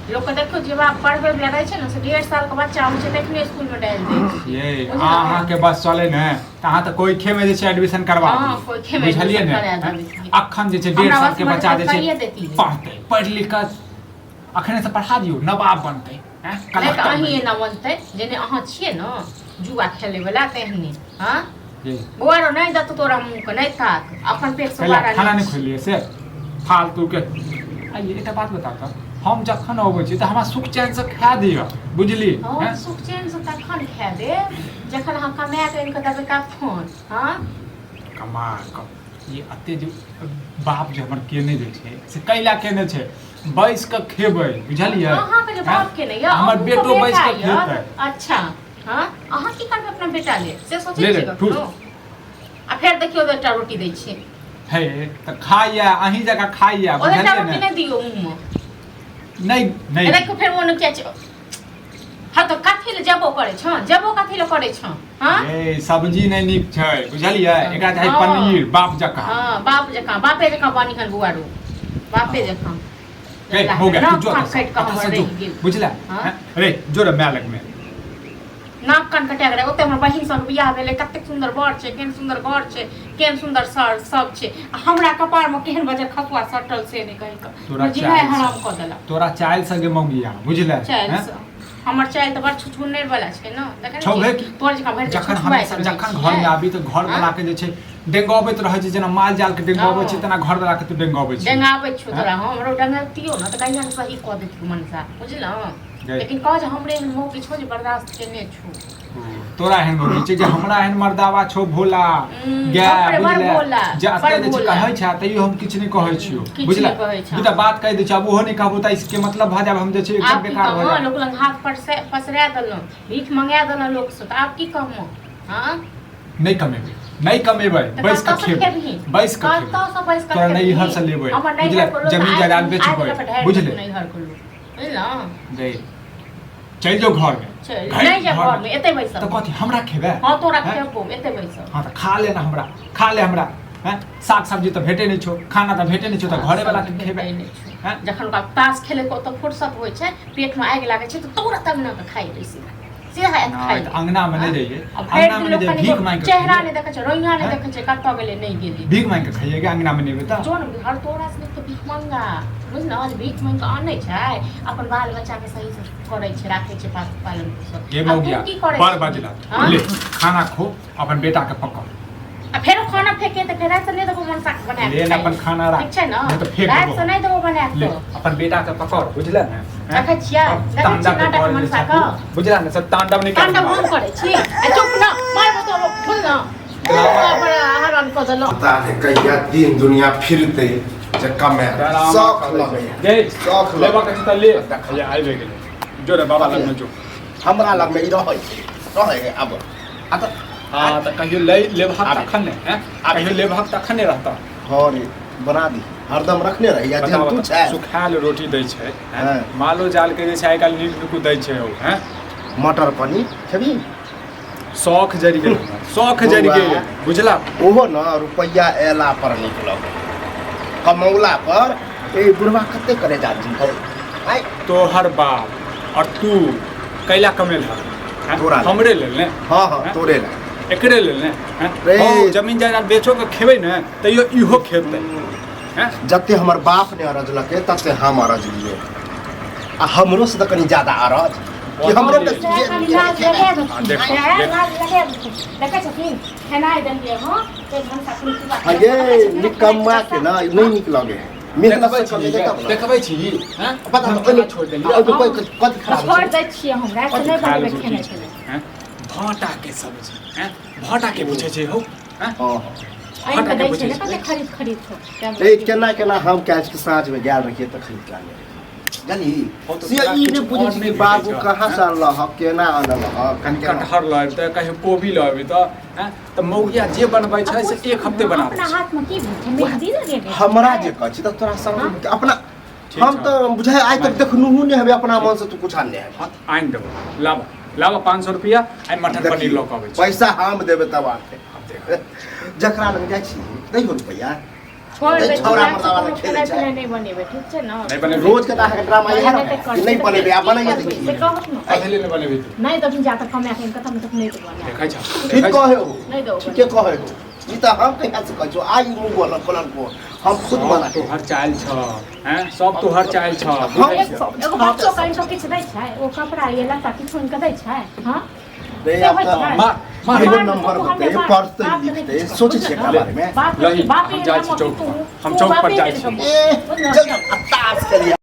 लोक के देखियौ जे बाप पढ़बै वला रहै छै ने से 1.5 साल के बच्चा होइ छै तखने स्कूल में डालि दै छै। ये बुझलहुँ? अहाँके बस चले ने तऽ अहाँ तऽ कोइखे में जे छै एडमिशन करवा हँ, दियौ। कोइखे मे बुझलियै एडमिशन ने करा हैं? देबै। अखन जे छै डेढ़ हमरा साल के बस बच्चा जे करिए छै देतियै। पढ़तै पढ़ि लिख कऽ अखने से पढ़ा दियौ नवाब बनतै हैं? नहि तऽ कलेक्टर अहीं बनतै। एना बनतै जेने अहाँ छियै ने जुआ खेलै वला तेहने। हँ जी बौआ रो नहि देतौ तोरा मुँह के नहि ताक अपन पेट से पहिले बारा खाना नहि नहि खोलिए से फालतू के आइए एकटा बात बता तऽ हम जखन अबै छी तऽ हमरा सुख चैनसँ खाए दिअ बुझली हँ हैं? सुख चैन से तखन खाए देब जखन अहाँ कमा कऽ आनि कऽ देबै तखन। हँ कमा कऽ ई एते जे बाप जे हमर केने जे छै से कैला केने छै बैस कऽ खेबै बुझलियै अहाँके जे हैं? बाप केने यऽ हमर अहूँके बेटो बैस बेटा कऽ यऽ खेतै। अच्छा हँ अहाँ की करबै अपना बेटा ले से सोचै ले छियै ले, ठूस। कखनो? आ फेर देखियौ तऽ एकटा रोटी दै छियै। हे तऽ खाइया अहीं जकाँ खाइया ओ एकटा बुझलियै रोटी ने नहि दियौ मुँहमे। नहि नहि देखियौ फेर मोन किया छै। हँ तऽ कथी लए जेबो करै छौ जेबो कथी लए करै छौ? हँ ए सब्जी नहि नीक छै बुझलियै एकरा चाही हँ। पनीर बाप जकाँ। हँ बाप जकाँ बापे जकाँ बनी हन बुआरू बापे जकाँ। ए, हो गया तू जो नाक कान एतऽ से, काटि कऽ एतऽ हमर से जो रहि गेल। बुझला हँ? हैं? रे जो रे माय लगमे। नाक कान कटा के ओते हमर बहिन सबके बियाह भेलै कतेक सुन्दर बर छै केहन सुन्दर घर छै केहन सुन्दर सर सब छै आ हमरा कपारमे केहन बजर खसुआ सटल से नहि कहि कऽ तोरा जिनाइ चालि हराम से कऽ देलक। तोरा चालि सगे मौगिया बुझले चालि हैं? सँ हमर चालि तऽ बड़ छुछुन्नर वाला छै ने देखै छौ नहि हे छियै? की? तोहर जकाँ भरि दिन जखन हम छुछुआइत रहै जखन छियै। घर में आबी तऽ घर वाला के जे छै डेंगबैत रहै छै जेना माल जाल के डेंगबै छै हँ। तेना घर वाला के तू डेंगबै छै। डेंगाबै छौ हैं? तोरा हमरो डंगैतियौ ने तऽ कहिया ने सही कऽ देतियौ मनसा बुझलहुँ? गई। लेकिन कह जे हमरे एहन मौगी छौ जे बर्दाश्त केने छौ। तोरा एहन मौगी छै जे हमरा एहन मर्दावा छौ भोला गै बाप रे, बड़ बुझले भोला, जे बड़ एते जे छै भोला। कहै छै तैयो हम किछु नहि कहै छियौ किछु बुझले नहि कहै छौ। दूटा बात कहि दै छियौ आब ओहो नहि कहबो तऽ इसके मतलब भऽ जायब हम जे छै एकदम आब की बेकार भऽ कहबो जायब। लोक लग हाथ पसरा पसरा देलहुँ भीख मंगा देलहुँ लोकसँ तऽ आब की कहबो? हँ नहि कमेबै नहि कमेबै तऽ बैस कऽ कतऽसँ खेबै खेबही? बैस कऽ खेबै कतऽसँ बैस कऽ तोरा खेबही? नैहर से लेबै हमर बुझले नैहर के लोक जमीन आइ जायदाद आइ बेचबै तक ढारि बुझले देतौ नैहर के लोक बुझलहुँ? गई चलि जाओ घर में चल नहि जा घर में एते बैसब। तऽ कथी हमरा खेबै? हँ तोरा हैं? खेबो एते बैसब। हँ तऽ खा ले ना हमरा खा ले हमरा हैं साग सब्जी तऽ भेटे नहि छौ खाना तऽ भेटे नहि छौ तऽ घरे वाला के खेबै? भेटै नहि छौ। हैं? जखन ओकरा ताश खेले के ओतऽ फुर्सत होइ छै पेट में आगि लागै छै तऽ तुरंत अंगना के खाइ लै सीधा सीधा आबि नहि खाइ तऽ अंगना में नहि जइयै आ भरि अंगना दिन में लोक नहि जइयै कनि भीख मांगि कऽ चेहरा खइयै। नहि देखै छै रोइयाँ नहि हैं? देखै छै कतऽ गेलै नहि गेलै। भीख मांगि कऽ खइयै अंगना में नहि एबै तऽ जो ने हर तोरा से तऽ भीख मंगा बुझल जे भीख मांगि कऽ आनै छै अपन बाल बच्चा के सही से करै छै राखै छै पालन पोषण। गे आ तू मौगिया की करै बड़ छी? बजला हँ? ले खाना खो अपन बेटा के पकड़ आ फेरो खाना फेके तऽ फेर राति से नहि देबो मनसा के बना ले ने अपन खाना राख ठीक छै ने नहीं तऽ फेंक राति देबो। से नहि देबो बना ले कऽ। अपन बेटा के पकड़ बुझले ने हैं? देखै छियै सब देखै तांडव छियै के नाटक कर जे मनसा छै के। तू, बुझला ने सब तांडव नहि तांडव हम करै छी आ चुप न मारबो तोरो बुझल बड़ा हरान कऽ देलहुँ। पता नहि कहिया दिन दुनिया फिरतै जे कमाए शौख लगैया गई शौख लेबा लगैया। के छै तऽ ले हैया आबि गेलै जो रे बाबा लगमे जो। हमरा लगमे ई रहै छै रहै है आब आ तऽ हाँ तऽ कहियो ले लेबहक आबे। तखन ने हैं? आबे। कहियो लेबहक तखन ने रहतऽ। हँ रे बना दी हरदम रखने रही आ बताबऽ जेहन तू तऽ, छै। सुखायल रोटी दै छै हैं? हँ। मालो जाल के जे छै आइ काल्हि नीक नुकु दै छै ओ हैं? मटर पनीर खेबही? शौख जरि गेल हमर शौख जरि बौआ। गेल बुझला। ओहो न रुपैआ अयला पर नीक लगै कमौला पर। ए बुढ़वा कते करे जा जीतै आइ तोहर बाप और तू कैला कमेल हैं? तोरा लेल। हमरे लेल ने? हँ हँ हैं? तोरे लेल एकरे लेल ने हैं? रे। हौ, जमीन जायदाद बेचो के खेबै ने तैयो इहो खेतै हैं? जते हमर बाप ने अरजलकै तते हम अरजलियै आ हमरो से तऽ कनि ज्यादा अरज कि हमरो तऽ सएह खाली लाज लगा देथिन। हाँ, देखो, सएह देखो। लाज लगा देथिन। देखै छथिन खेनाइ देलियै हँ ते भनसा कुन सुबह हाँ ये निकम्मा के ना नहीं नीक लगे है मेहनत देखबै से छी कमेतै तब ने। देखबै छी हैं? पता हम नहि ओहिमे केना छोड़ि देलियै ओहिमे कोइ कथी खराब छोड़ि छै दै छियै हम राति नहि खायल बनेबै रोटी खेनाइ छै, खेनाइ हैं? भाँटा के सब्जी हैं? भाँटा के पूछै छै हौ हैं? हँ आनि भाँटा कऽ के दै छै पूछै ने छै कते खरीद खरीद कऽ ए केना केना हम काल्हि के साँझ में गेल रहियै तऽ खरीद के आनने रहियै जानी हौ तऽ से तोरा ई किछु नहि बुझै और छी नहि कि भेटै बाबू छौ, कहाँ हैं? से अनलहक केना अनलहक कनि केना कटहर लऽ अबितै कहियो कोबी लऽ अबितै हैं? तऽ मौगिया जे बनबै छै से एक हफ्ते बनाबै अपना छै। हाथ में की भेल छै मेहंदी लगेने हमरा जे कहै छी तऽ तोरा संग अपना ठीक हम छौ। तऽ बुझाइ आइ तक देखनुहू नहि हेबै अपना मन से तू कुछ आनने हेबै। हाँ आनि देबो लाबऽ लाबऽ 500 रुपया आइ मटर पनीर लऽ कऽ अबै छी। पैसा हम देबै तब आनतै। आब देख। जकरा लग जाइ छी दैहो रुपैआ। छोड़ ए, दे छौड़ा छौड़ा मर्दावा कोनो लग खेलै खेनाइ छै। पिनाइ नहि बनेबै ठीक छै ने नहि बनेबै। रोज के तऽ अहाँके ड्रामा इएह नहि रहै तऽ कि नहि बनेबै आ बनाइए दै से छियै कहत ने कथी ले नहि बनेबै तू नहि तखन जा तक कमाए के कतम तक नहि तऽ बना देखै छ ठीक देखै छ कहै हो नहि दौ ठीके कहै हो ई तऽ हम कहिया से कहै छौ आइ मुँह बोलल बोलल को हम खुद सब बना तोहर चाइल छ हैं सब तोहर चाइल छ हम बुझै छ एगो बच्चो कहीं तो किछु दै छै ओ कपड़ा ये लत्ता किछु हुनका दै छै हँ रे से आब होइ तऽ छै। मार मार एगो मार, नंबर तू होतै हमरे मार, पढ़तै बाप के लिखतै नहि सोचै छियै एकरा बारेमे बाप लही, बाप हम जाइ छी चौक पर। हम चौक पर जाइ छी। ए चल ताश खेलियै।